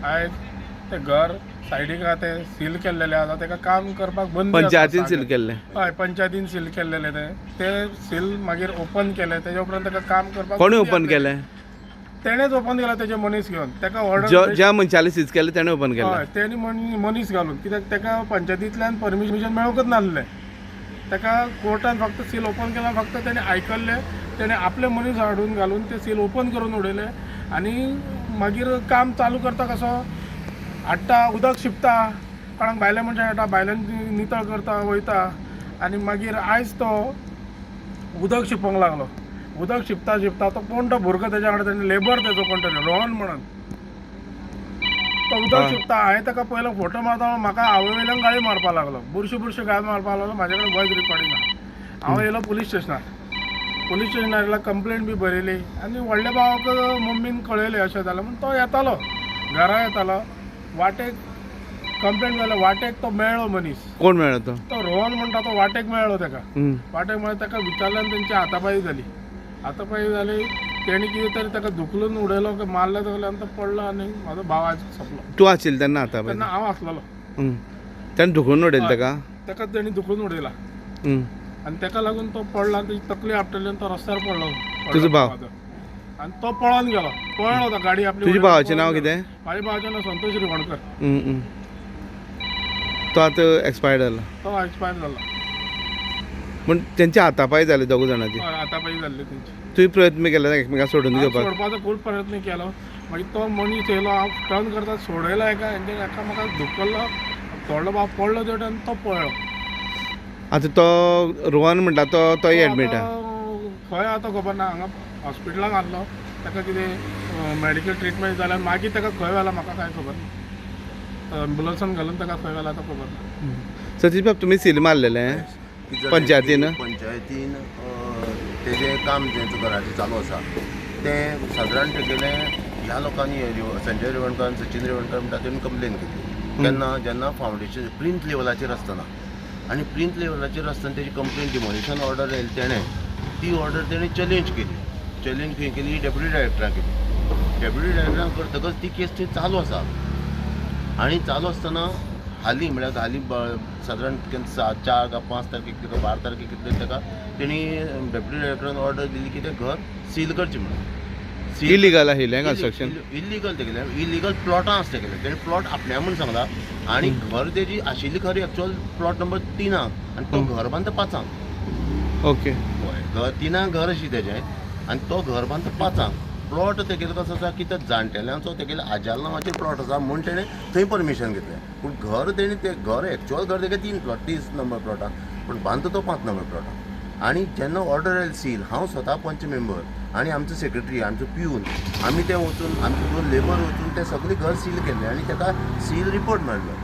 आयज तें घर सायडीक आहा तें सील केल्लेलें आसा, ताका काम करपाक बंद. पंचायतीन सील केल्लें? हय, पंचायतीन सील केल्लेलें तें. तें सील मागीर ओपन केलें, तेज्या उपरांत ताका काम करपाक. कोणी ओपन केलें? तेणेच ओपन केलां, तेजे मनीस घेवन ताका ऑर्डर. ज्या मनशाले सीज केलें तेणें ओपन केलें? हय, तेणी मनीस घालून, कित्याक ताका पंचायतींतल्यान परमिशन मेळूंकच नासलें. ताका कोर्टान फक्त सील ओपन केलां, फक्त तेणें आयकल्लें, तेणें आपले मनीस हाडून घालून ते सील ओपन करून उडयलें आनी मागीर काम चालू करता. कसो हाडटा उदक शिंपता, कोणाक भायल्या मनशाक हाडटा, भायल्यान नितळ करता वयता आनी मागीर आयज तो उदक शिंपोंक लागलो. उदक शिंपता शिंपता तो कोण तो भुरगो तेज्या वांगडा, तेणे लेबर तेजो कोण तरी रोहन म्हणून, तो उदक शिंपता. हांवें ताका पयलो फोटो मारता, म्हाका आवय वयल्यान गाळी मारपाक लागलो, बुरशी बुरशी गाळ मारपाक लागलो. म्हाजे कडेन वॉयस रिकॉर्डिंग आहा. हांव येयलो पुलीस स्टेशनार, पुलीस स्टेशनार येयलो, कंप्लेन बी बरयली आनी व्हडल्या भावाक मम्मीन कळयलें अशें जालें म्हूण. तो येतालो, घरा येतालो, वाटेक कंप्लेन जालें, वाटेक तो मेळ्ळो मनीस. कोण मेळ्ळो तो? तो रोहन म्हणटा तो वाटेक मेळ्ळो ताका. वाटेक मेळ्ळो ताका विचारल्यान तेंची हातापाई जाली. हातापाई जाली, तेणी कितें तरी ताका धुकलून उडयलो, मारलो ताका आनी तो पडलो आनी म्हाजो भाव आज सोंपलो. तूं आशिल्लो तेन्ना हातापाई? तेन्ना हांव आसलेलो. तेणें धुकलून उडयलें ताका? ताका तेणी धुकलून उडयला आनी ताका लागून तो पडला, तेजी तकली आपटली आनी तो रस्त्यार पडलो. तुजो भाव? आनी तो पळोन गेलो, पळ्ळो तो गाडी आपली. तुज्या भावाचें नांव कितें? म्हाज्या भावाचें नांव संतोष रिवणकर. तो आतां एक्सपायर्ड जाला? तो एक्सपायर्ड जाला. पूण तेंचे हातापाय जाले दोग जाणांचे? हय, हातापाय जाल्ले तेंचे. तुवें प्रयत्न केला एकमेकांक सोडून घेवपाक? सोडपाचो खूब प्रयत्न केलो. मागीर तो मनीस येयलो, हांव टर्न करता सोडयलो एका, एका म्हाका धुकल्लो, थोडो भाव पडलो तेवटेन आनी तो पळ्ळो. आतां तो रोहन म्हणटा तो तोय एडमीट आहा? खंय आतां खबर ना, हांगा हॉस्पिटलान आहलो, ताका कितें मेडिकल ट्रिटमेंट जाल्यार मागीर ताका खंय व्हेला म्हाका कांय खबर ना. एम्बुलन्सान घालून ताका खंय व्हेला तो खबर ना. सतीश बाब, तुमी सील मारलेलें पंचायतीन? पंचायतीन तेजें काम जें घराचें चालू आसा तें सादारण तेगेलें ह्या लोकांनी, संजय रिवणकर, सचिन रिवणकर म्हणटा तेणी कंप्लेन केली. केन्ना? जेन्ना फावंडेशन प्लिंथ लेवलाचेर आसतना, आनी प्लिंथ लेवलाचेर आसतना तेजी कंप्लेन डिमोलिशन ऑर्डर आयली, तेणें ती ऑर्डर तेणें चॅलेंज केली. चॅलेंज खंय केली? डेप्युटी डायरेक्टरान केली. डेप्युटी डायरेक्टरान करतकच ती केस थंय चालू आसा आनी चालू आसतना हालीं म्हळ्यार हालीं सादारण 4 का 5 तारखेक कितें 12 तारखेक कितले ताका तेणी डेप्युटी डायरेक्टरान ऑर्डर दिली की तें घर सील करचें म्हणून. इलिगल आशिल्लें कन्स्ट्रक्शन? इलिगल तेगेलें, इलिगल प्लॉटां आसा तेगेलें. तेणें प्लॉट आपल्या म्हूण सांगला आनी घर तेजी आशिल्ली खरी एक्चुअल प्लॉट नंबर 3 आनी तो घर बांदता 5. ओके, घर 3 घर आशिल्लें तेजें आनी तो घर बांदता 5. प्लॉट तेगेलो कसो आसा की त्या जाणटेल्यांचो तेगेल्या आज्याल नांवाचेर प्लॉट आसा म्हूण तेणें थंय परमिशन घेतलें. पूण घर तेणें तें घर एक्चुअल घर तेगेलें 3 प्लॉट 30 नंबर प्लॉटान, पूण बांदता तो 5 नंबर प्लॉटान. आनी जेन्ना ऑर्डर आयली सील, हांव स्वता पंच मेंबर आनी आमचो सेक्रेटरी, आमचो प्यून, आमी ते वचून, आमचे 2 लेबर वचून ते सगळें घर सील केल्लें आनी ताका सील रिपोर्ट मेळ्ळो.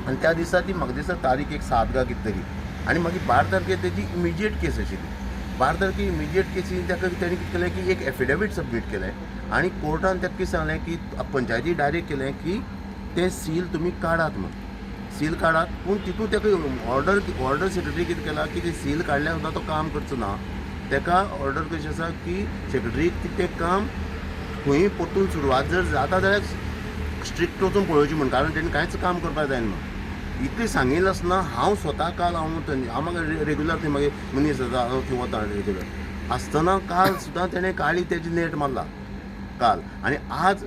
आनी त्या दिसा ती म्हाका दिसता तारीख एक 7 का कितें तरी, आनी मागीर 12 तारखेर तेजी इमिजिएट केस आशिल्ली. 12 तारखेर इमिजिएट केसी ताका तेणी कितें केलें की एक एफिडेवीट सबमीट केलें आनी कोर्टान ताका कितें सांगलें की पंचायती डायरेक्ट केलें की तें सील तुमी काडात म्हूण, सील काडात. पूण तितून ताका ऑर्डर सेक्रेटरी कितें केलां की तें सील काडल्यार सुद्दां तो काम करचो ना. ताका ऑर्डर कशी आसा की सेक्रेटरीक तें काम खंय परतून सुरवात जर जाता जाल्यार स्ट्रिक्ट वचून पळोवचें म्हूण, कारण तेणी कांयच काम करपाक जायना म्हूण. इतलें सांगिल्लें आसतना हांव स्वता काल हांव मागीर रेगुलर थंय मागीर मनीस आसा, हांव थंय वता रेगुलर आसतना काल सुद्दां तेणें काळी तेजी नेट मारला काल. आनी आज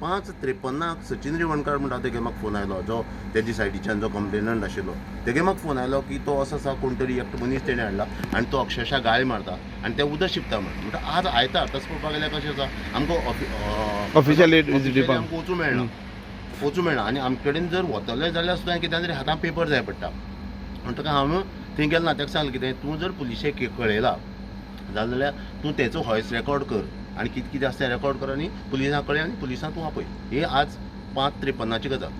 5:53 सचिन रिवणकर म्हणटा तेगे म्हाका फोन आयलो, जो तेजी सायडीच्यान जो कंप्लेनंट आशिल्लो तेगे म्हाका फोन आयलो की तो असो आसा कोण तरी एकटो मनीस तेणें हाडला आनी तो अक्षरशा गाळी मारता आनी तें उदक शिंपता म्हण. म्हणटा आज आयतार तशें पळोवपाक गेल्यार कशें आसा, आमकां ऑफिशियली आमकां वचूं मेळना, वचूं मेळना. आनी आमचे कडेन जर वतले जाल्यार सुद्दां कित्याक तरी हातान पेपर जाय पडटा. म्हणटकच हांव थंय गेलो ना, ताका सांगलें कितें तूं जर पुलिशेक कळयला जाल्यार तूं तेचो वॉयस रेकॉर्ड कर आनी कितें कितें आसा तें रेकॉर्ड कर आनी पुलिसां कळय आनी पुलिसां तूं आपय. ही आज 5:53 गजाल.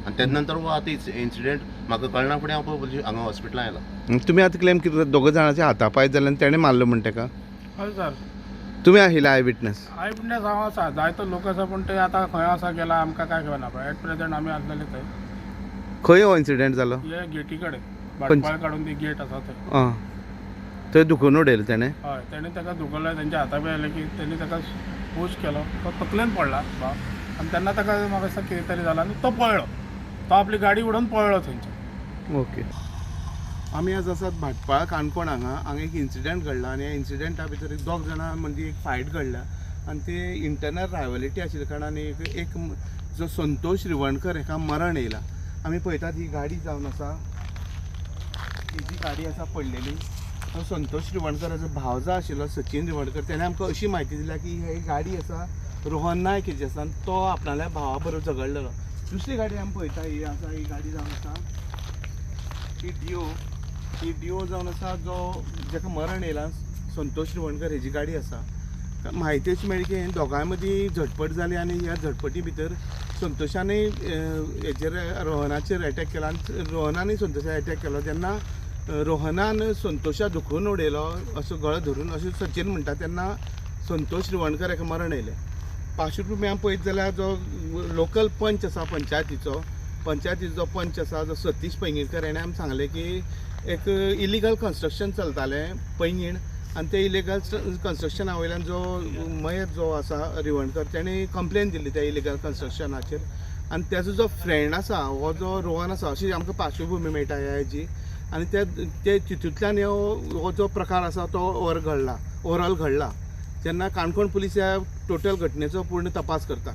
आनी तेजे नंतर हो आतां इन्सिडेंट म्हाका कळना फुडें हांव पळय हांगा हॉस्पिटलान आयला. तुमी आतां क्लेम कितें दोग जाणांचे हाता पांय जाले आनी तेणें मारलो म्हण ताका? हय सर. तुमी आशिल्ले I witness? I witness हांव आसा, जायतो लोक आसा, पूण ते आतां खंय आसा गेला आमकां कांय खबर ना. एट प्रेझेंट आमी आसलेले थंय. खंय हो इन्सिडेंट जालो? हे गेटी कडेन, भाटपाळ काडून ती गेट आसा थंय. आं, थंय दुखून उडयलें तेणें? हय, तेणें ताका दुखयलें, तेंच्या हाता बी आयलें की तेणी ताका पूश केलो, तो तकलेन पडला. आनी तेन्ना ताका म्हाका दिसता कितें तरी जालां आनी तो पळ्ळो, तो आपली गाडी उडोवन पळ्ळो थंयच्यान. ओके. आमी आज आसात भाटपाळ काणकोण हांगा. हांगा एक इन्सिडंट घडला आनी ह्या इन्सिडंटा भितर एक दोग जाणां मदीं एक फायट घडल्या आनी ते इंटरनल रायवलिटी आशिल्ल्या कारणान एक एक जो संतोष रिवणकर हेका मरण येयला. आमी पळयतात ही गाडी जावन आसा, ही जी गाडी आसा पडलेली तो संतोष रिवणकराचो भाव जो आशिल्लो सचिन रिवणकर तेणें आमकां अशी म्हायती दिल्या की ही गाडी आसा रोहन नायक हेजी आसा आनी तो आपणाल्या भावा बरोबर झगडलेलो. दुसरी गाडी आमी पळयता ही आसा, ही गाडी जावन आसा ही डिओ, ही डिओ जावन आसा जो जाका मरण येयलां संतोष रिवणकर हेजी गाडी आसा. म्हायती अशी मेळ्ळी की दोगांय मदीं झटपट जाली आनी ह्या झटपटी भितर संतोषानय हेजेर रोहनाचेर एटॅक केला आनी रोहनानय संतोषाक एटॅक केलो. तेन्ना रोहनान संतोषा दुखोवन उडयलो असो गळो धरून अशें सचिन म्हणटा. तेन्ना संतोष रिवणकर हेका मरण येयलें. पार्श्वभुमी आमी पळयत जाल्यार जो लोकल पंच आसा पंचायतीचो, पंचायतीचो पंच आसा जो सतीश पैंगीणकर हेणें आमकां सांगलें की एक इलिगल कन्स्ट्रक्शन चलतालें पैंगीण आनी ते इलिगल कन्स्ट्रक्शना वयल्यान जो मयत जो आसा रिवणकर तेणें कंप्लेन दिल्ली त्या इलिगल कन्स्ट्रक्शनाचेर आनी तेजो जो फ्रेंड आसा हो जो रोहन आसा अशी आमकां पार्श्वभुमी मेळटा ह्या हेजी आनी ते तितूंतल्यान हो जो प्रकार आसा तो ओवर घडला, ओवरऑल घडला. जेन्ना काणकोण पुलीस ह्या टोटल घटनेचो पूर्ण तपास करता.